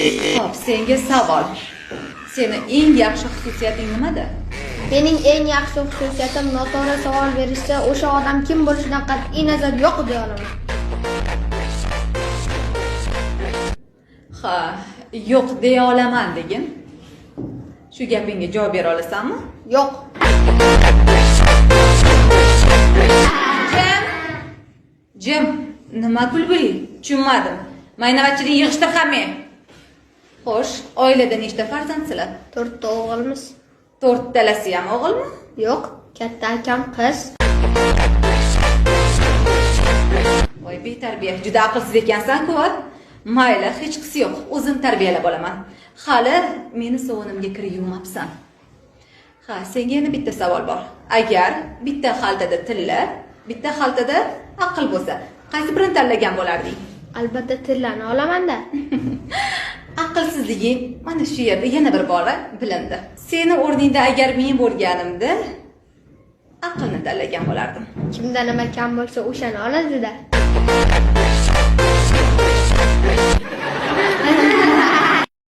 Xo'p, senga savol. Seni eng yaxshi xususiyating nimada? Mening eng yaxshi xususiyatim noto'g'ri savol berishsa, o'sha odam kim bo'lishidan qat'iy nazar yo'q deya olaman. Ha, yo'q deya olaman degin. Shu gapingga javob bera olasanmi? Yo'q. Jim. Jim, nima kulguli? Tushunmadim. Maynavatchilik yig'ishtir hamma. Xo'sh, oilada nechta farzandsizlar? To'rtta o'g'ilmiz. To'rttalasi ham o'g'ilmi? Yo'q, katta akam qiz. Voy betarbiya, juda aqlsiz ekansan-ku. A? Mayli, hechqisi yo'q. O'zim tarbiyalab olaman. Hali meni sovunimga kir yuvmabsan. Ha, senga yana bitta savol bor. Agar bitta xaltada tilla, bitta xaltada aql bo'lsa, qaysi birini tanlagan bo'larding? Albatta tillani olaman-da. Aqlsizliging mana shu yerda yana bir bora bilindi. Seni o'rningda agar men bo'lganimda aqlni tanlagan bo'lardim. Kimda nima kam bo'lsa, o'shani oladi-da.